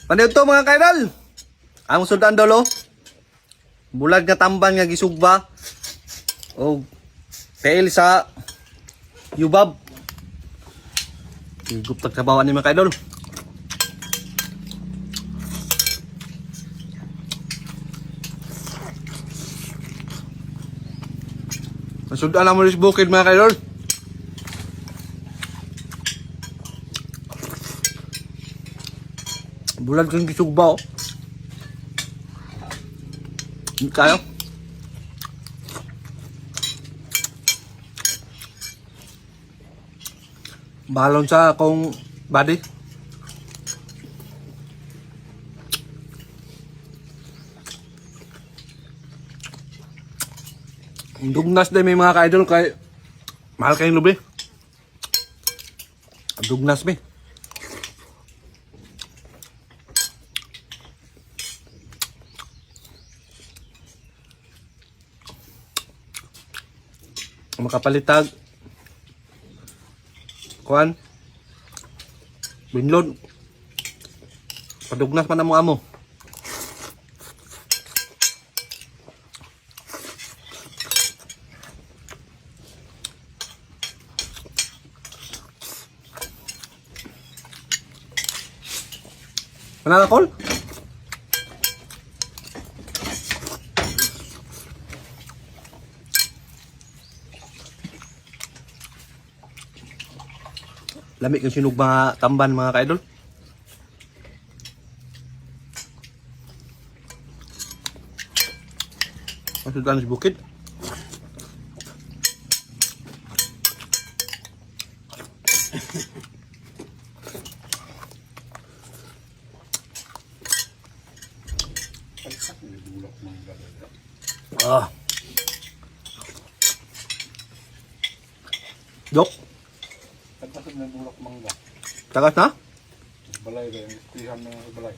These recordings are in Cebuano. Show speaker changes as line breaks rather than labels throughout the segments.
Paniud to, mga kaidol. Ang sudan dolo. Bulag nga tamban nga gisugba. Og tail sa yubab. Higup tag trabaho ni, mga kaidol. Sudan na mo sa bukid, mga kaidol. Bulag kang gisugba oh. Hindi kayo. Balon sa akong body. Ang dugnas din may mga ka-idol kay mahal kayong lubi. Ang dugnas may. Makapalitag kuan binlod, padugnas man ang amo. Mananakol. Lami kang sinog mga tamban, mga kaidol. Ang sudan sa bukid. Ah. Dok,
Tagpasan na bulak mangga.
tagas na?
Balay ba yung eskwelahan na sa balay.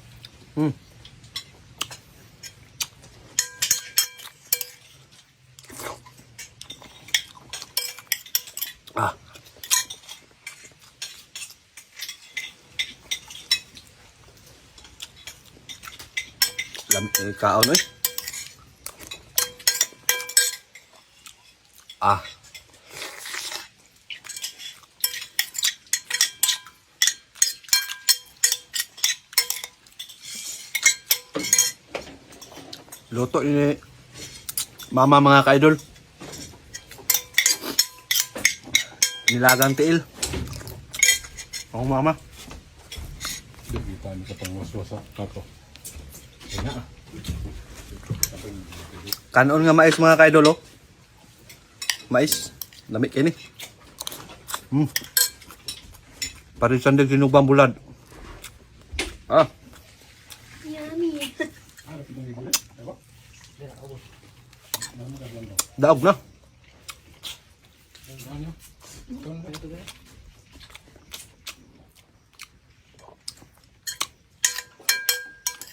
Ah. Lam eh, kaon eh. Ah. Luto ni mama, mga kaidol. Nilagang tiil. Ako mama.
Hindi tayo sa pangwaswasa. Kato. Kaya na.
Kanon nga mais, mga kaidol oh. Mais. Lami kini. Parisan din sinubang bulad. Ah,
Yummy.
Daog na.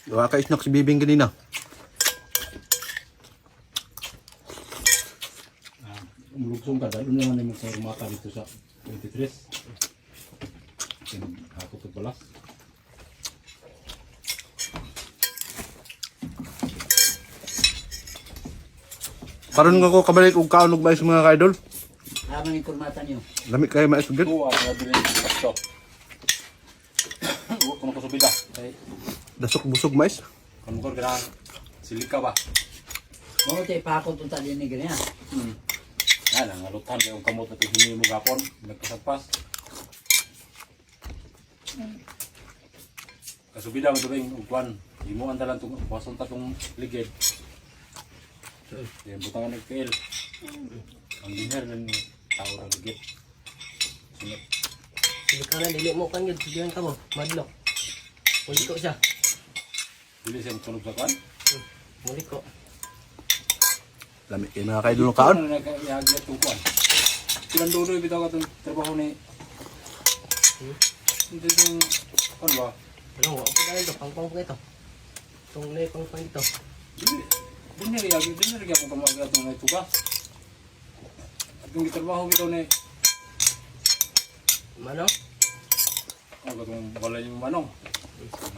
Wala ka snack si Bibing kanina.
Umulugsong ka. Dahil naman yung sa rumata dito sa 23. Ako to balas.
Karon nga ko kabalik og kaon og mais, mga kaidol.
Habang ikurmata niyo.
Lami kayo mais gyud.
Kuha ang nabili ng sakto. Huwag ko nakasubida. Kay
Dasok busog mais.
kanukor ka na. Silika ba?
Mo tay pakot unta din ni ganyan.
Yan, ang alutan kayong kamot na tingin mo gapon. Nagkasagpas. Kasubida mo tubing ugwan. Imo ang dalan tong wason ta tong ligid. Yan butangan nagkail. Ang dinher ng tao ra ligid. Sunod.
Sige ka na, dili mo kan yun. Sige ka mo, madlok. Muli ko siya.
Dili siya tunog sa kwan.
Muli ko.
Lami kayo, mga kaidol, ng kaon.
Ano na nagayagya tong kwan? Silang dulo bitaw ka tong trabaho ni. Hindi tong kwan ba?
Ano, wa ko dahil to. Pangpang ko ito. Itong na pangpang ito.
Dili. Dinher yagi, dinher gyapon ka mga atong tugas. Atong gitrabaho bitaw ni.
Mano?
Ang katong balay yung manong.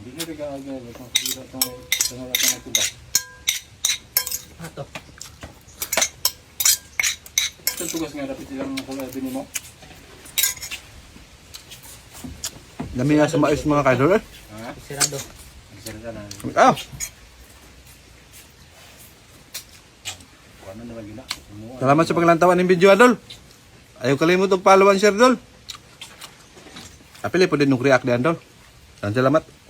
Hindi. Dinhi ka agi atong dito atong atong atong tugas.
Ato.
Ito tugas nga dapat ilang kulay din mo.
Dami na sa mais, mga kaidol, eh.
Ha?
Sirado.
Nagsarita na.
Ah!
Kuno na lagi na.
Salamat sa paglantawan ng video, idol. Ayaw kalimot og follow and share, idol. Apili po din nung react diyan, idol. Salamat.